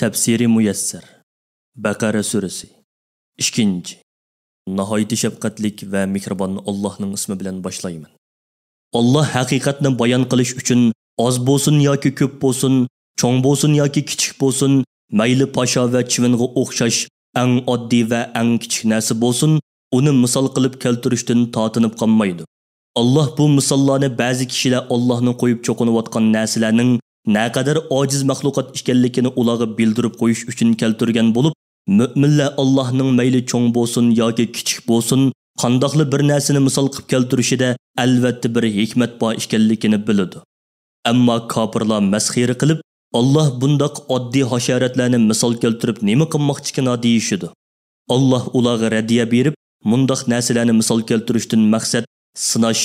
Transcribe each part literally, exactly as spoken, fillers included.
تەپسىرى مۇيەسسەر. بەقەرە سۈرىسى. ئىككىنچى. ناھايىتى شەپقەتلىك ۋە مېھرىبان ئاللاھنىڭ ئىسمى بىلەن باشلايمەن. ئاللاھ ھەقىقەتنى بايان قىلىش ئۈچۈن ئاز بولسۇن ياكى كۆپ بولسۇن، چوڭ بولسۇن ياكى كىچىك بولسۇن، مەيلى پاشا ۋە چىۋىنغا ئوخشاش ئەڭ ئاددىي ۋە ئەڭ كىچىك نەرسە بولسۇن، ئۇنى مىسال قىلىپ كەلتۈرۈشتىن تارتىنىپ قالمايدۇ. ئاللاھ بۇ مىساللارنى بەزى كىشىلەر ئاللاھنى قويۇپ چوقۇنۇۋاتقان نەرسىلەرنىڭ نەقەدەر ئاجىز مەخلۇقات ئىكەنلىكىنى ئۇلارغا بىلدۈرۈپ قويۇش ئۈچۈن كەلتۈرگەن بولۇپ، مۆمىنلەر ئاللاھنىڭ مەيلى چوڭ بولسۇن ياكى كىچىك بولسۇن، قانداقلا بىر نەرسىنى مىسال قىلىپ كەلتۈرۈشىدە ئەلۋەتتە بىر ھېكمەت بار ئىكەنلىكىنى بىلىدۇ. ئەمما كاپىرلار مەسخىرە قىلىپ، ئاللاھ بۇنداق ئاددىي ھاشاراتلارنى مىسال كەلتۈرۈپ نېمە قىلماقچىكىنا دېيىشىدۇ. ئاللاھ ئۇلارغا رەددىيە بېرىپ، مۇنداق نەرسىلەرنى مىسال كەلتۈرۈشتىن مەقسەت سىناش،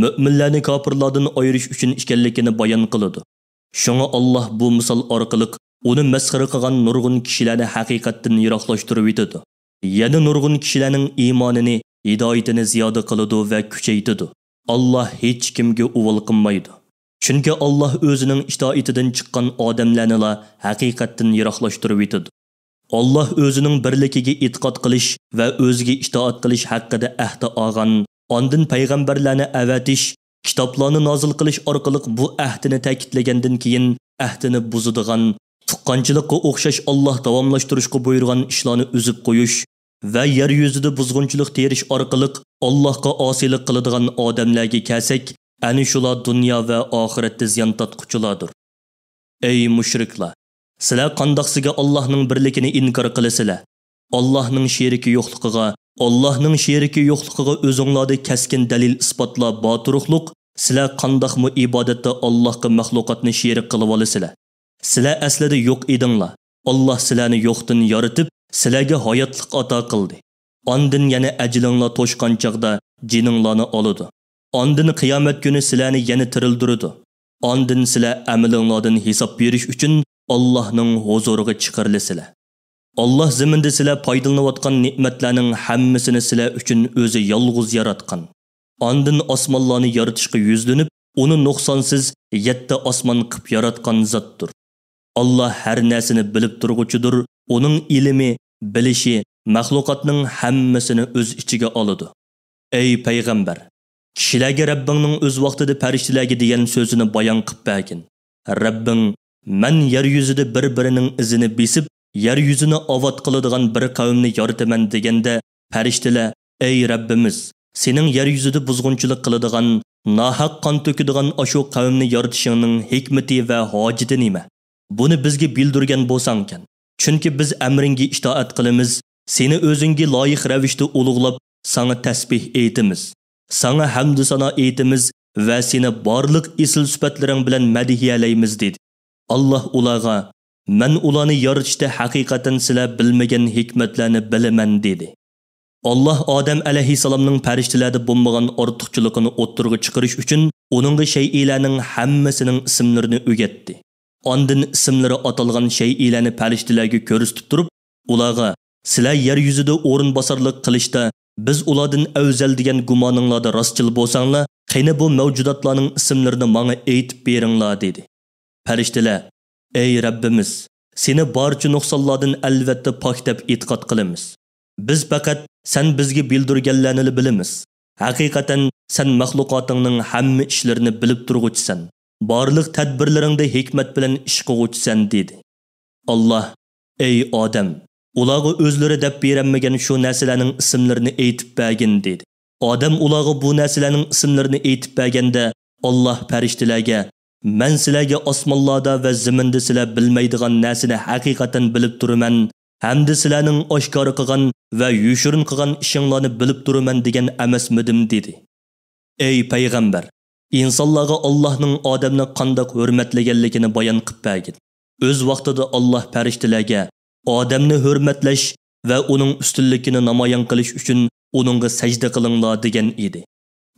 مۆمىنلەرنى كاپىرلاردىن ئايرىش ئۈچۈن ئىكەنلىكىنى بايان قىلىدۇ. شۇڭا ئاللاھ بۇ مىسال ئارقىلىق ئۇنى مەسخىرە قىلغان نۇرغۇن كىشىلەرنى ھەقىقەتتىن يىراقلاشتۇرۇۋېتىدۇ. يەنە نۇرغۇن كىشىلەرنىڭ ئىمانىنى، ھىدايىتىنى زىيادە قىلىدۇ ۋە كۈچەيتىدۇ. ئاللاھ ھېچكىمگە ئۇۋال قىلمايدۇ. چۈنكى ئاللاھ ئۆزىنىڭ ئىتائىتىدىن چىققان ئادەملەرنىلا ھەقىقەتتىن يىراقلاشتۇرۇۋېتىدۇ. ئاللاھ ئۆزىنىڭ بىرلىكىگە ئېتىقاد قىلىش ۋە ئۆزىگە ئىتائەت قىلىش ھەققىدە ئەھدى ئالغان، ئاندىن پەيغەمبەرلەرنى ئەۋەتىش، كىتابلارنى نازىل قىلىش ئارقىلىق بۇ ئەھدىنى تەكىتلىگەندىن كېيىن، ئەھدىنى بۇزىدىغان، تۇغقانچىلىققا ئوخشاش ئاللاھ داۋاملاشتۇرۇشقا بۇيرۇغان ئىشلارنى ئۈزۈپ قويۇش ۋە يەر يۈزىدە بۇزغۇنچىلىق تېرىش ئارقىلىق ئاللاھقا ئاسىيلىق قىلىدىغان ئادەملەرگە كەلسەك، ئەنە شۇلار دۇنيا ۋە ئاخىرەتتە زىيان تارتقۇچىلاردۇر. ئەي مۇشرىكلار! سىلەر قانداقسىگە ئاللاھنىڭ بىرلىكىنى ئىنكار قىلىسىلەر؟ ئاللاھنىڭ شېرىكى يوقلۇقىغا، ئاللاھنىڭ شېرىكى يوقلۇقىغا ئۆزۈڭلاردا كەسكىن دەلىل-ئىسپاتلار بار تۇرۇقلۇق، سىلەر قانداقمۇ ئىبادەتتە ئاللاھقا مەخلۇقاتنى شېرىك قىلىۋالىسىلەر؟ سىلەر ئەسلىدە يوق ئىدىڭلار. ئاللاھ سىلەرنى يوقتىن يارىتىپ، سىلەرگە ھاياتلىق ئاتا قىلدى. ئاندىن يەنە ئەجىلىڭلار توشقان چاغدا جېنىڭلارنى ئالىدۇ. ئاندىن قىيامەت كۈنى سىلەرنى يەنە تىرىلدۈرىدۇ. ئاندىن سىلەر ئەمىلىڭلاردىن ھېساب بېرىش ئۈچۈن ئاللاھنىڭ ھۇزۇرىغا چىقىرىلىسىلەر. ئاللاھ زېمىندا سىلەر پايدىلىنىۋاتقان نېمەتلەرنىڭ ھەممىسىنى سىلەر ئۈچۈن ئۆزى يالغۇز ياراتقان. ئاندىن ئاسمانلارنى يارىتىشقا يۈزلىنىپ، ئۇنى نۇقسانسىز يەتتە ئاسمان قىپ ياراتقان زاتتۇر. ئاللاھ ھەر نەرسىنى بىلىپ تۇرغۇچىدۇر، ئۇنىڭ ئىلمى، بىلىشى مەخلۇقاتنىڭ ھەممىسىنى ئۆز ئىچىگە ئالىدۇ. ئەي پەيغەمبەر! كىشىلەرگە رەببىڭنىڭ ئۆز ۋاقتىدا پەرىشتىلەرگە دېگەن سۆزىنى بايان قىپ بەرگىن. رەببىڭ، مەن يەر يۈزىدە بىر-بىرىنىڭ ئىزىنى بېسىپ، يەر يۈزىنى ئاۋات قىلىدىغان بىر قەۋمنى يارىتىمەن دېگەندە، پەرىشتىلەر، ئەي رەببىمىز، سېنىڭ يەر يۈزىدە بۇزغۇنچىلىق قىلىدىغان، ناھەق قان تۆكىدىغان ئاشۇ قەۋمنى يارىتىشىڭنىڭ ھېكمىتى ۋە ھاجىتى نېمە؟ بۇنى بىزگە بىلدۈرگەن بولساڭكەن. چۈنكى بىز ئەمرىڭگە ئىتائەت قىلىمىز، سېنى ئۆزۈڭگە لايىق رەۋىشتە ئۇلۇغلاپ، ساڭا تەسبىھ ئېيتىمىز، ساڭا ھەمدۇ سانا ئېيتىمىز ۋە سېنى بارلىق ئېسىل سۈپەتلىرىڭ بىلەن مەدھىيەلەيمىز، دېدى. ئاللاھ ئۇلارغا، مەن ئۇلارنى يارىتىشتا ھەقىقەتەن سىلەر بىلمىگەن ھېكمەتلەرنى بىلىمەن، دېدى. ئاللاھ ئادەم ئەلەيھىسسالامنىڭ پەرىشتىلەردە بولمىغان ئارتۇقچىلىقىنى ئوتتۇرىغا چىقىرىش ئۈچۈن ئۇنىڭغا شەيئىلەرنىڭ ھەممىسىنىڭ ئىسىملىرىنى ئۆگەتتى. ئاندىن ئىسىملىرى ئاتالغان شەيئىلەرنى پەرىشتىلەرگە كۆرسىتىپ تۇرۇپ، ئۇلارغا، سىلەر يەر يۈزىدە ئورۇنباسارلىق قىلىشتا بىز ئۇلاردىن ئەۋزەل دېگەن گۇمانىڭلاردا راستچىل بولساڭلار، قېنى بۇ مەۋجۇداتلارنىڭ ئىسىملىرىنى ماڭا ئېيتىپ بېرىڭلار، دېدى. پەرىشتىلەر، ئەي رەببىمىز، سېنى بارچە نۇقسانلاردىن ئەلۋەتتە پاك دەپ ئېتىقاد قىلىمىز. بىز پەقەت سەن بىزگە بىلدۈرگەنلەرنىلا بىلىمىز. ھەقىقەتەن سەن مەخلۇقاتىڭنىڭ ھەممە ئىشلىرىنى بىلىپ تۇرغۇچىسەن، بارلىق تەدبىرلىرىڭدە ھېكمەت بىلەن ئىش قىلغۇچىسەن، دېدى. ئاللاھ، ئەي ئادەم، ئۇلارغا ئۆزلىرى دەپ بېرەلمىگەن شۇ نەرسىلەرنىڭ ئىسىملىرىنى ئېيتىپ بەرگىن، دېدى. ئادەم ئۇلارغا بۇ نەرسىلەرنىڭ ئىسىملىرىنى ئېيتىپ بەرگەندە، ئاللاھ پەرىشتىلەرگە، مەن سىلەرگە ئاسمانلاردا ۋە زېمىندا سىلەر بىلمەيدىغان نەرسىنى ھەقىقەتەن بىلىپ تۇرىمەن ھەمدە سىلەرنىڭ ئاشكارا قىلغان ۋە يوشۇرۇن قىلغان ئىشىڭلارنى بىلىپ تۇرىمەن دېگەن ئەمەسمىدىم؟ دېدى. ئەي پەيغەمبەر، ئىنسانلارغا ئاللاھنىڭ ئادەمنى قانداق ھۆرمەتلىگەنلىكىنى بايان قىپ بەرگىن. ئۆز ۋاقتىدا ئاللاھ پەرىشتىلەرگە ئادەمنى ھۆرمەتلەش ۋە ئۇنىڭ ئۈستۈنلۈكىنى نامايان قىلىش ئۈچۈن ئۇنىڭغا سەجدە قىلىڭلار دېگەن ئىدى.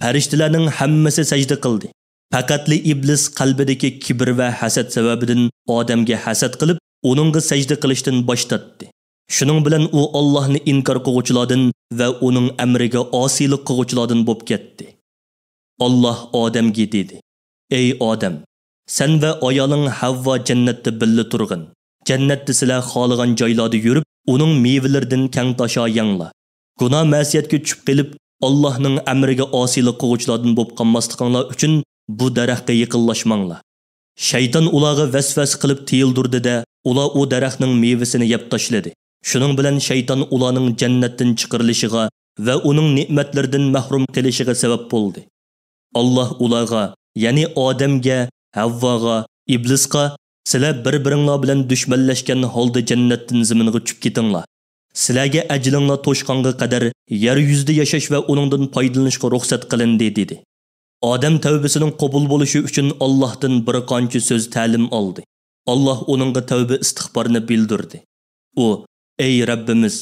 پەرىشتىلەرنىڭ ھەممىسى سەجدە قىلدى. پەقەتلا ئىبلىس قەلبىدىكى كىبىر ۋە ھەسەت سەۋەبىدىن ئادەمگە ھەسەت قىلىپ، ئۇنىڭغا سەجدە قىلىشتىن باش تارتتى. شۇنىڭ بىلەن ئۇ ئاللاھنى ئىنكار قىلغۇچىلاردىن ۋە ئۇنىڭ ئەمرىگە ئاسىيلىق قىلغۇچىلاردىن بولۇپ كەتتى. ئاللاھ ئادەمگە دېدى: ئەي ئادەم، سەن ۋە ئايالىڭ ھەۋۋا جەننەتتە بىللە تۇرغىن. جەننەتتە سىلەر خالىغان جايلاردا يۈرۈپ، ئۇنىڭ مېۋىلىرىدىن كەڭتاشا يەڭلار. گۇناھ-مەسىيەتكە چۈشۈپ قېلىپ، ئاللاھنىڭ ئەمرىگە ئاسىيلىق قىلغۇچىلاردىن بولۇپ قالماسلىقىڭلار ئۈچۈن بۇ دەرەخكە يېقىنلاشماڭلار. شەيتان ئۇلارغا ۋەسۋەسە قىلىپ تىيىلدۈردى-دە، ئۇلار ئۇ دەرەخنىڭ مېۋىسىنى يەپ تاشلىدى. شۇنىڭ بىلەن شەيتان ئۇلارنىڭ جەننەتتىن چىقىرىلىشىغا ۋە ئۇنىڭ نېمەتلىرىدىن مەھرۇم قېلىشىغا سەۋەب بولدى. ئاللاھ ئۇلارغا، يەنى ئادەمگە، ھەۋۋاغا، ئىبلىسقا، سىلەر بىر-بىرىڭلار بىلەن دۈشمەنلەشكەن ھالدا جەننەتتىن زېمىنغا چۈشۈپ كېتىڭلار. سىلەرگە ئەجىلىڭلار توشقانغا قەدەر يەر يۈزىدە ياشاش ۋە ئۇنىڭدىن پايدىلىنىشقا رۇخسەت قىلىندى، دېدى. ئادەم تەۋبىسىنىڭ قوبۇل بولۇشى ئۈچۈن ئاللاھتىن بىر قانچە سۆز تەلىم ئالدى. ئاللاھ ئۇنىڭغا تەۋبە ئىستىغپارنى بىلدۈردى. ئۇ، ئەي رەببىمىز،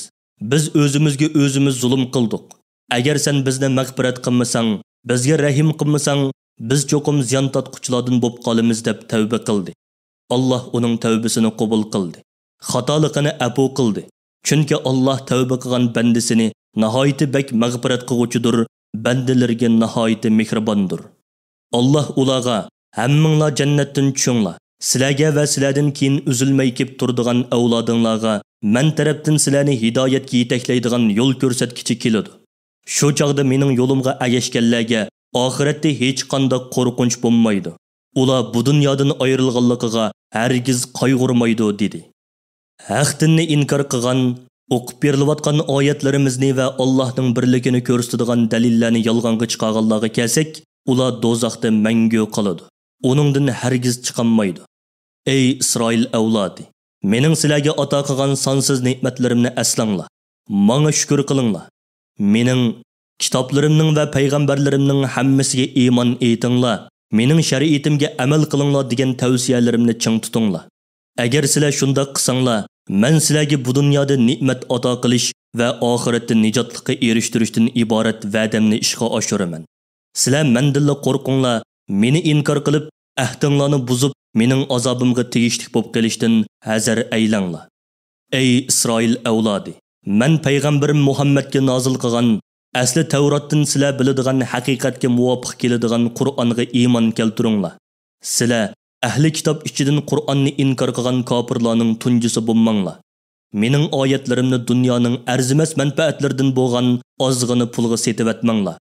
بىز ئۆزىمىزگە ئۆزىمىز زۇلۇم قىلدۇق. ئەگەر سەن بىزنى مەغپىرەت قىلمىساڭ، بىزگە رەھىم قىلمىساڭ، بىز چوقۇم زىيان تارتقۇچىلاردىن بولۇپ قالىمىز، دەپ تەۋبە قىلدى. ئاللاھ ئۇنىڭ تەۋبىسىنى قوبۇل قىلدى. خاتالىقىنى ئەپۇ قىلدى. چۈنكى ئاللاھ تەۋبە قىلغان بەندىسىنى ناھايىتى بەك مەغپىرەت قىلغۇچىدۇر، بەندىلىرىگە ناھايىتى مېھرىباندۇر. ئاللاھ ئۇلارغا، ھەممىڭلار جەننەتتىن چۈشۈڭلار، سىلەرگە ۋە سىلەردىن كېيىن ئۈزۈلمەي كېلىپ تۇرىدىغان ئەۋلادىڭلارغا مەن تەرەپتىن سىلەرنى ھىدايەتكە يېتەكلەيدىغان يول كۆرسەتكۈچى كېلىدۇ. شۇ چاغدا مېنىڭ يولۇمغا ئەگەشكەنلەرگە ئاخىرەتتە ھېچقانداق قورقۇنچ بولمايدۇ. ئۇلار بۇ دۇنيادىن ئايرىلغانلىقىغا ھەرگىز قايغۇرمايدۇ، دېدى. ھەق دىننى ئىنكار قىلغان، ئوقۇپ بېرىلىۋاتقان ئايەتلىرىمىزنى ۋە ئاللاھنىڭ بىرلىكىنى كۆرسىتىدىغان دەلىللەرنى يالغانغا چىقارغانلارغا كەلسەك، ئۇلار دوزاختا مەڭگۈ قالىدۇ. ئۇنىڭدىن ھەرگىز چىقالمايدۇ. ئەي ئىسرائىل ئەۋلادى! مېنىڭ سىلەرگە ئاتا قىلغان سانسىز نېمەتلىرىمنى ئەسلەڭلار. ماڭا شۈكۈر قىلىڭلار. مېنىڭ كىتابلىرىمنىڭ ۋە پەيغەمبەرلىرىمنىڭ ھەممىسىگە ئىمان ئېيتىڭلار، مېنىڭ شەرىئىتىمگە ئەمەل قىلىڭلار دېگەن تەۋسىيەلىرىمنى چىڭ تۇتۇڭلار. ئەگەر سىلەر شۇنداق قىلساڭلار، مەن سىلەرگە بۇ دۇنيادا نېمەت ئاتا قىلىش ۋە ئاخىرەتتە نىجاتلىققا ئېرىشتۈرۈشتىن ئىبارەت ۋەدەمنى ئىشقا ئاشۇرىمەن. سىلەر مەندىنلا قورقۇڭلار، مېنى ئىنكار قىلىپ، ئەھدىڭلارنى بۇزۇپ، مېنىڭ ئازابىمغا تېگىشلىك بولۇپ قېلىشتىن ھەزەر ئەيلەڭلار. ئەي ئىسرائىل ئەۋلادى! مەن پەيغەمبىرىم مۇھەممەدكە نازىل قىلغان، ئەسلى تەۋراتتىن سىلەر بىلىدىغان ھەقىقەتكە مۇۋاپىق كېلىدىغان قۇرئانغا ئىمان كەلتۈرۈڭلار. سىلەر ئەھلى كىتاب ئىچىدىن قۇرئاننى ئىنكار قىلغان كاپىرلارنىڭ تۇنجىسى بولماڭلار. مېنىڭ ئايەتلىرىمنى دۇنيانىڭ ئەرزىمەس مەنپەئەتلىرىدىن بولغان ئازغىنا پۇلغا سېتىۋەتمەڭلار.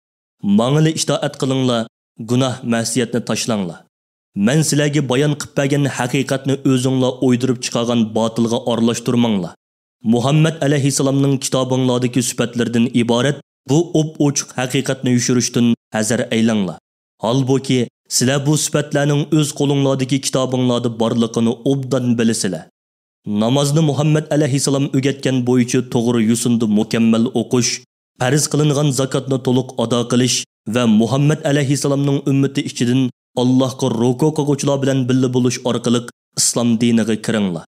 ماڭىلا ئىتائەت قىلىڭلار، گۇناھ مەسىيەتنى تاشلاڭلار. مەن سىلەرگە بايان قىلىپ بەرگەن ھەقىقەتنى ئۆزۈڭلار ئويدۇرۇپ چىقارغان باتىلغا ئارىلاشتۇرماڭلار. مۇھەممەد ئەلەيھىسسالامنىڭ كىتابىڭلاردىكى سۈپەتلىرىدىن ئىبارەت بۇ ئوپئوچۇق ھەقىقەتنى يوشۇرۇشتىن ھەزەر ئەيلەڭلار. ھالبۇكى، سىلەر بۇ سۈپەتلەرنىڭ ئۆز قولۇڭلاردىكى كىتابىڭلاردا بارلىقىنى ئوبدان بىلىسىلەر. نامازنى مۇھەممەد ئەلەيھىسسالام ئۆگەتكەن بويىچە توغرا يوسۇندا مۇكەممەل ئوقۇش، پەرز قىلىنغان زاكاتنى تولۇق ئادا قىلىش ۋە مۇھەممەد ئەلەيھىسسالامنىڭ ئۈممىتى ئىچىدىن ئاللاھقا رۇكۇ قىلغۇچىلار بىلەن بىللە بولۇش ئارقىلىق ئىسلام دىنىغا كىرىڭلار.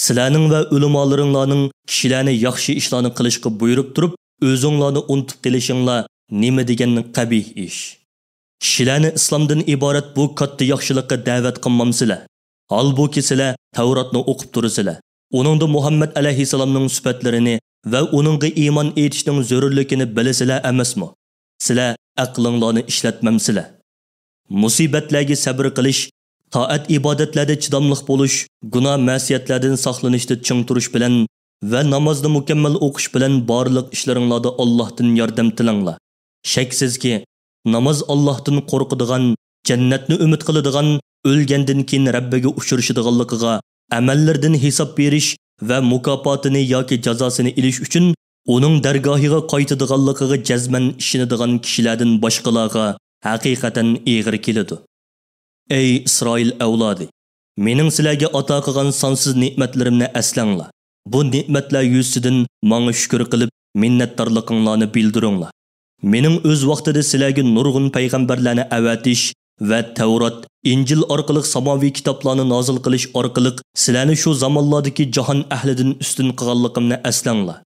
سىلەرنىڭ ۋە ئۆلىمالىرىڭلارنىڭ كىشىلەرنى ياخشى ئىشلارنى قىلىشقا بۇيرۇپ تۇرۇپ، ئۆزۈڭلارنى ئۇنتۇپ قېلىشىڭلار نېمە دېگەن قەبىھ ئىش! كىشىلەرنى ئىسلامدىن ئىبارەت بۇ كاتتا ياخشىلىققا دەۋەت قىلمامسىلەر؟ ھالبۇكى، سىلەر تەۋراتنى ئوقۇپ تۇرىسىلەر. ئۇنىڭدا مۇھەممەد ئەلەيھىسسالامنىڭ سۈپەتلىرىنى ۋە ئۇنىڭغا ئىمان ئېيتىشنىڭ زۆرۈرلۈكىنى بىلىسىلەر ئەمەسمۇ؟ سىلەر ئەقلىڭلارنى ئىشلەتمەمسىلەر؟ مۇسىبەتلەرگە سەبرى قىلىش، تائەت-ئىبادەتلەردە چىداملىق بولۇش، گۇناھ-مەسىيەتلەردىن ساقلىنىشتا چىڭ تۇرۇش بىلەن ۋە نامازنى مۇكەممەل ئوقۇش بىلەن بارلىق ئىشلىرىڭلاردا ئاللاھتىن ياردەم تىلەڭلار. شەكسىزكى، ناماز ئاللاھتىن قورقىدىغان، جەننەتنى ئۈمىد قىلىدىغان، ئۆلگەندىن كېيىن رەببىگە ئۇچرىشىدىغانلىقىغا، ئەمەللىرىدىن ھېساب بېرىش ۋە مۇكاپاتىنى ياكى جازاسىنى ئېلىش ئۈچۈن ئۇنىڭ دەرگاھىغا قايتىدىغانلىقىغا جەزمەن ئىشىنىدىغان كىشىلەردىن باشقىلارغا ھەقىقەتەن ئېغىر كېلىدۇ. ئەي ئىسرائىل ئەۋلادى! مېنىڭ سىلەرگە ئاتا قىلغان سانسىز نېمەتلىرىمنى ئەسلەڭلار. بۇ نېمەتلەر يۈزىسىدىن ماڭا شۈكۈر قىلىپ، مىننەتدارلىقىڭلارنى بىلدۈرۈڭلار. مېنىڭ ئۆز ۋاقتىدا سىلەرگە نۇرغۇن پەيغەمبەرلەرنى ئەۋەتىش ۋە تەۋرات، ئىنجىل ئارقىلىق ساماۋىي كىتابلارنى نازىل قىلىش ئارقىلىق سىلەرنى شۇ زامانلاردىكى جاھان ئەھلىدىن ئۈستۈن قىلغانلىقىمنى ئەسلەڭلار.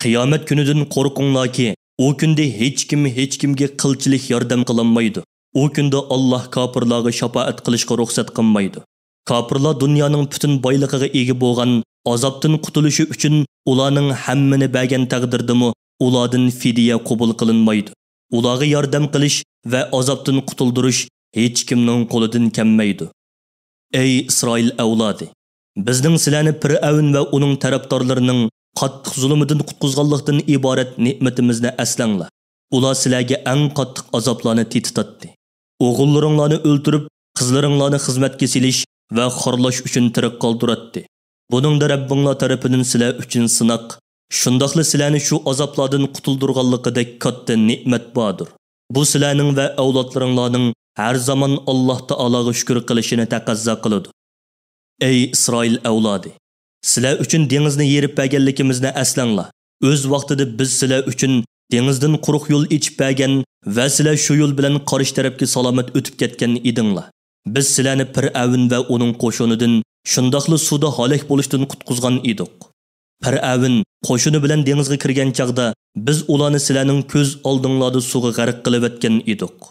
قىيامەت كۈنىدىن قورقۇڭلاركى، ئۇ كۈندە ھېچكىم ھېچكىمگە قىلچىلىك ياردەم قىلالمايدۇ. ئۇ كۈندە ئاللاھ كاپىرلارغا شاپائەت قىلىشقا رۇخسەت قىلمايدۇ. كاپىرلار دۇنيانىڭ پۈتۈن بايلىقىغا ئىگە بولغان، ئازابتىن قۇتۇلۇشى ئۈچۈن ئۇلارنىڭ ھەممىنى بەرگەن تەقدىردىمۇ، ئۇلاردىن فىدىيە قوبۇل قىلىنمايدۇ. ئۇلارغا ياردەم قىلىش ۋە ئازابتىن قۇتۇلدۇرۇش ھېچكىمنىڭ قولىدىن كەلمەيدۇ. ئەي ئىسرائىل ئەۋلادى! بىزنىڭ سىلەرنى پىرئەۋن ۋە ئۇنىڭ تەرەپدارلىرىنىڭ قاتتىق زۇلۇمىدىن قۇتقۇزغانلىقتىن ئىبارەت نېمىتىمىزنى ئەسلەڭلار. ئۇلار سىلەرگە ئەڭ قاتتىق ئازابلارنى تېتىتاتتى. ئوغۇللىرىڭلارنى ئۆلتۈرۈپ، قىزلىرىڭلارنى خىزمەتكە سېلىش ۋە خارلاش ئۈچۈن تىرىك قالدۇراتتى. بۇنىڭدا رەببىڭلار تەرىپىدىن سىلەر ئۈچۈن سىناق، شۇنداقلا سىلەرنى شۇ ئازابلاردىن قۇتۇلدۇرغانلىقىدەك كاتتا نېمەت باردۇر. بۇ سىلەرنىڭ ۋە ئەۋلادلىرىڭلارنىڭ ھەر زامان ئاللاھ تائالاغا شۈكۈر قىلىشىنى تەقەززا قىلىدۇ. ئەي ئىسرائىل ئەۋلادى! سىلەر ئۈچۈن دېڭىزنى يېرىپ بەرگەنلىكىمىزنى ئەسلەڭلار. ئۆز ۋاقتىدا بىز سىلەر ئۈچۈن دېڭىزدىن قۇرۇق يول ئېچىپ بەرگەن ۋە سىلەر شۇ يول بىلەن قارشى تەرەپكە سالامەت ئۆتۈپ كەتكەن ئىدىڭلار. بىز سىلەرنى پىرئەۋن ۋە ئۇنىڭ قوشۇنىدىن، شۇنداقلا سۇدا ھالاك بولۇشتىن قۇتقۇزغان ئىدۇق. پىرئەۋن قوشۇنى بىلەن دېڭىزغا كىرگەن چاغدا، بىز ئۇلارنى سىلەرنىڭ كۆز ئالدىڭلاردا سۇغا غەرق قىلىۋەتكەن ئىدۇق.